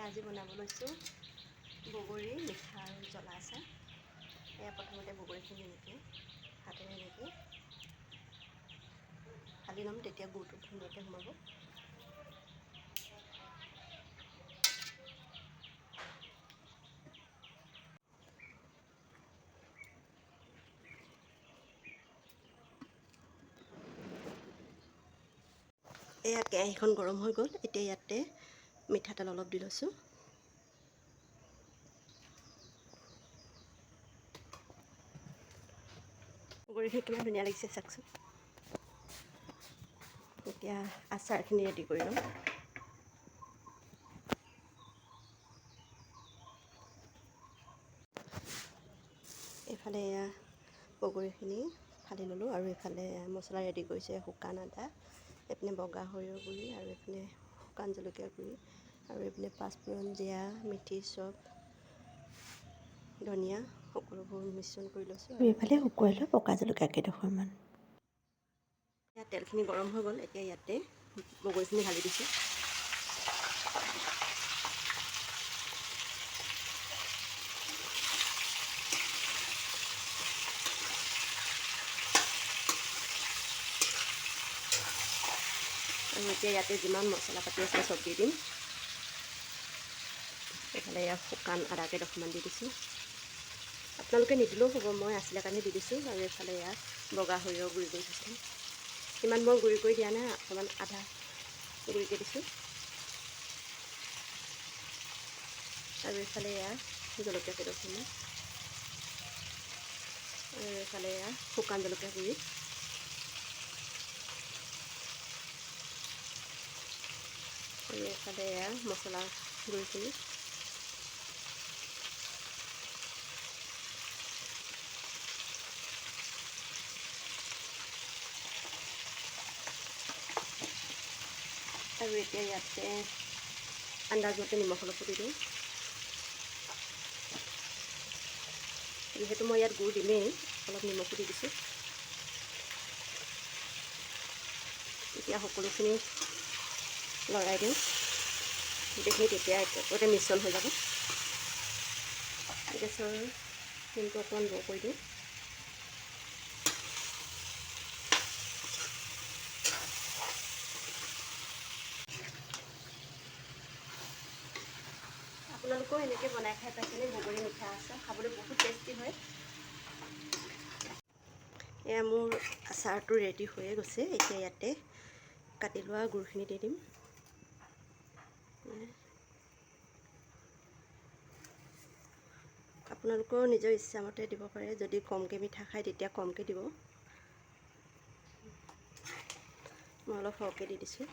আজি বনাব লৈছোঁ বগৰী মিঠা আৰু জ্বলা আচাৰ। এয়া প্ৰথমতে বগৰীখিনি এনেকৈ হাতেৰে এনেকৈ ফালি ল'ম, তেতিয়া গুৰটো ধুনীয়াকৈ সোমাব। এয়া কেৰাহীখন গৰম হৈ গ'ল। এতিয়া ইয়াতে মিঠাতেল অলপ দি লৈছোঁ। বগৰীখিনি কিমান ধুনীয়া লাগিছে চাওকচোন। এতিয়া আচাৰখিনি ৰেডি কৰি ল'ম। এইফালে এয়া বগৰীখিনি ফালি ল'লোঁ আৰু এইফালে মছলা ৰেডি কৰিছে, শুকান আদা, এইপিনে বগা সৰিয়হ গুড়ি আৰু এইপিনে শুকান জলকীয়া গুড়ি আৰু এইপিনে পাঁচফোৰণ, জিৰা, মেথি চব, ধনিয়া সকলোবোৰ মিশ্ৰণ কৰি লৈছোঁ। আৰু এইফালে শুকুৱাই লোৱা পকা জলকীয়া কেইডোখৰমান। ইয়াত তেলখিনি গৰম হৈ গ'ল। এতিয়া ইয়াতে বগৰীখিনি ঢালি দিছোঁ। আৰু এতিয়া ইয়াতে যিমান মছলা পাতি আছে চব দি দিম। এইফালে ইয়াত শুকান আদা কেইডোখৰমান দি দিছোঁ। আপোনালোকে নিদিলেও হ'ব, মই আছিলে কাৰণে দি দিছোঁ। আৰু এইফালে ইয়াত বগা সৰিয়হ গুড়ি কৰি থৈছিলোঁ, ইমান মই গুড়ি কৰি দিয়া নাই, অকণমান আধা গুড়িকৈ দিছোঁ। আৰু এইফালে এয়া জলকীয়া কেইডোখৰমান আৰু এইফালে এয়া শুকান জলকীয়া গুড়ি। আৰু এইফালে এয়া মছলা গুড়িখিনি। আৰু এতিয়া ইয়াতে আন্দাজমতে নিমখ অলপো দি দিওঁ। যিহেতু মই ইয়াত গুড় দিমেই, অলপ নিমখো দি দিছোঁ। এতিয়া সকলোখিনি লৰাই দিওঁ, গোটেইখিনি তেতিয়া একেলগতে মিশ্ৰণ হৈ যাব। গেছৰ ফ্লেমটো অকণমান ল' কৰি দিওঁ। আপোনালোকেও এনেকৈ বনাই খাই পাইছেনে? বগৰী মিঠা আচাৰ খাবলৈ বহুত টেষ্টি হয়। এয়া মোৰ আচাৰটো ৰেডি হৈয়ে গৈছে। এতিয়া ইয়াতে কাটি লোৱা গুড়খিনি দি দিম। আপোনালোকেও নিজৰ ইচ্ছামতে দিব পাৰে, যদি কমকৈ মিঠা খায় তেতিয়া কমকৈ দিব। মই অলপ সৰহকৈ দি দিছোঁ।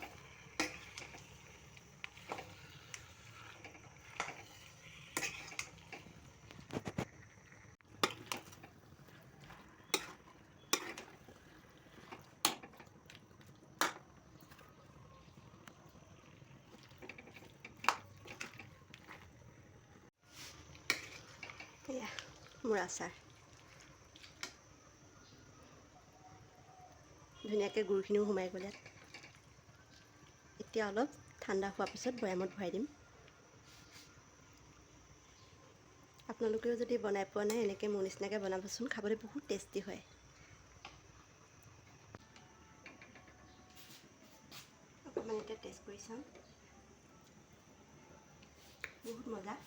এয়া মোৰ আচাৰ ধুনীয়াকৈ গুড়খিনিও সোমাই গ'ল ইয়াত। এতিয়া অলপ ঠাণ্ডা হোৱাৰ পিছত বৈয়ামত ভৰাই দিম। আপোনালোকেও যদি বনাই পোৱা নাই, এনেকৈ মোৰ নিচিনাকৈ বনাবচোন, খাবলৈ বহুত টেষ্টি হয়। অকণমান এতিয়া টেষ্ট কৰি চাওঁ, বহুত মজা।